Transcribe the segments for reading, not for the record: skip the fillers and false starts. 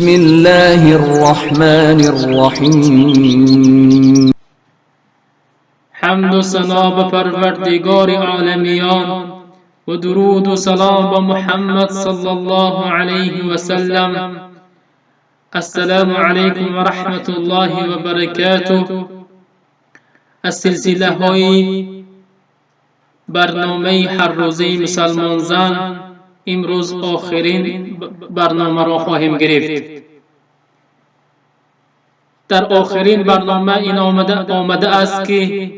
بسم الله الرحمن الرحیم. حمد و ثنا به پروردگار عالمیان و درود و سلام به محمد صلی الله علیه و سلم. السلام علیکم و رحمت الله و برکاته. از سلسله های برنامه هر روزه مسلمان زن امروز آخرین برنامه را خواهیم گرفت. در آخرین برنامه این آمده است که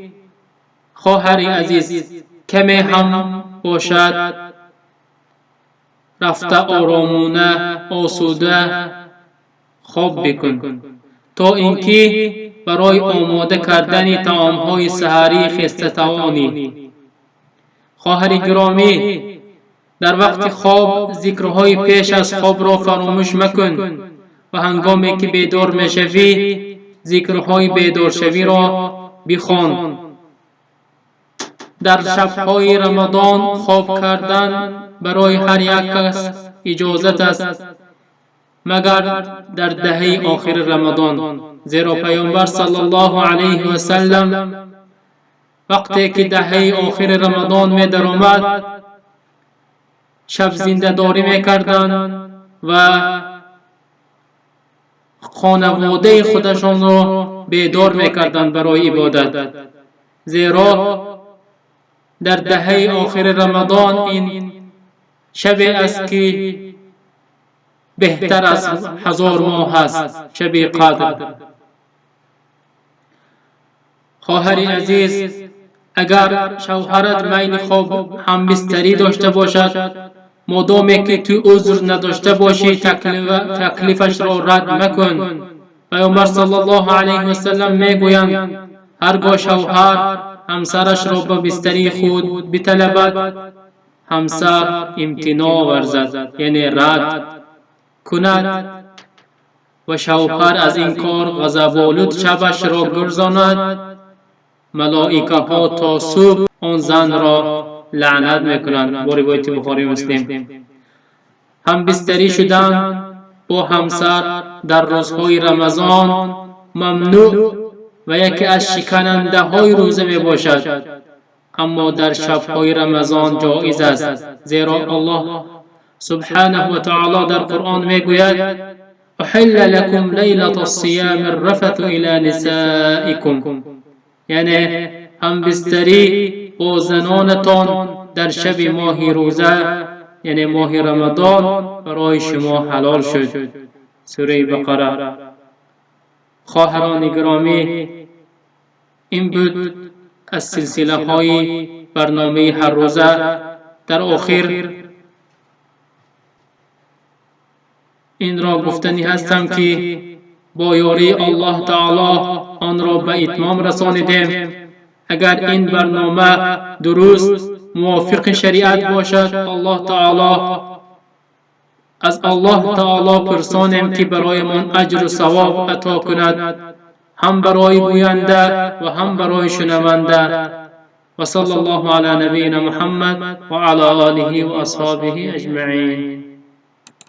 خواهر عزیز، کمی هم باشد، رفته آرامونه آسوده خواب بکن تا اینکه برای آماده کردن طعامهای سحری خسته توانی. خواهر گرامی، در وقت خواب ذکرهای پیش از خواب را فراموش مکن و هنگامی که بیدار میشوی ذکرهای بیدارشوی را بخوان. در شبهای رمضان خواب کردن برای هر یک کس اجازت است، مگر در دهه آخر رمضان، زیرا پیامبر صلی الله علیه و سلم وقتی که دهه آخر رمضان می درآمد شب زنده داری میکردند و خانواده خودشان را بیدار میکردند برای عبادت، زیرا در دهه آخر رمضان این شب است که بهتر از 1000 ماه است، شب قدر. خواهر عزیز، اگر شوهرت میل خواب همبستری داشته باشد، مادامی که تو عذر نداشته باشی تکلیفش را رد مکن. پیامبر صلی الله علیه و سلم میگویند هرگاه شوهر همسرش را به بستری خود بطلبد، همسر امتناع ورزد، یعنی رد کند، و شوهر از این کار غضب‌آلود شبش را گذراند، ملائکه ها تا صبح آن زن را لعنت میکنند. با روایت بخاری مسلم. هم بستری شدن با همسر در روزهای رمضان ممنوع و یکی از شکننده های روزه می باشد، اما در شبهای رمضان جایز است، زیرا الله سبحانه و تعالی در قرآن می گوید: احل لكم لیلة الصیام الرفث الى نسائكم، یعنی هم بستری با زنانتان در شب ماه روزه، یعنی ماه رمضان، برای شما حلال شد. سوره بقره. خواهران گرامی، این بود از سلسله های برنامه هر روزه. در آخر این را گفتنی هستم که با یاری الله تعالی آن را به اتمام رسانیدیم. اگر این برنامه درست موافق شریعت باشد، الله تعالی از الله تعالی پرسانیم که برایمان اجر و ثواب عطا کند، هم برای گوینده و هم برای شنونده. و صلی الله علی نبینا محمد و علی آله و اصحابه اجمعین.